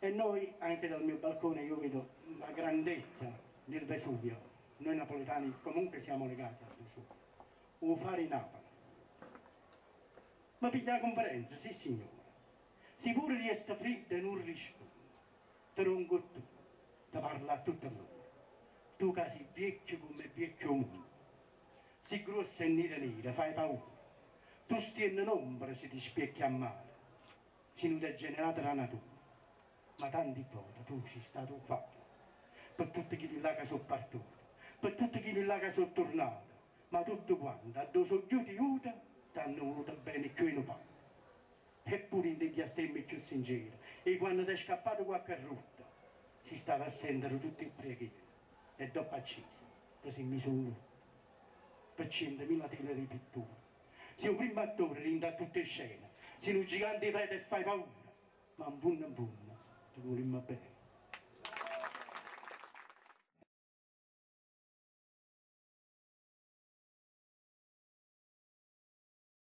E noi, anche dal mio balcone, io vedo la grandezza del Vesuvio. Noi napoletani comunque siamo legati al Vesuvio. 'O faro 'e Napule. Me piglia 'a cunferenza, sissignore. Si pure rieste friddo e nun rispunne, te dongo 'o ttu, te parlo a tutte ll'ore. Tu ca si' viecchio comm'è viecchio 'o munno. Si' gruosso e niro niro, faje paura. Tu stienne n'ombra si ti spiecchie a mare. Si' nu degenerato d' 'a natura. Ma tanti vvote tu si' stato 'o faro. Pe' tutte chilli llà ca so' partute, pe' tutte chilli llà ca so' turnate. Ma tutte quante, addò so' ghiute jute, t'hanno vuluto bene cchiù 'e nu pate. E pure 'int' 'e ghiastemme cchiù sincere, 'e quanno t'è scappato quacche rutto, si' stato a sentere tutt' 'e preghiere e doppo acciso te si' miso 'o lutto. Pe' cientemila tele d' 'e pitture. Si' 'o primmo attore dint' a tutt' 'e scene, si' nu gigante 'e preta e fai paura, ma 'nfunno 'nfunno te vulimmo bene.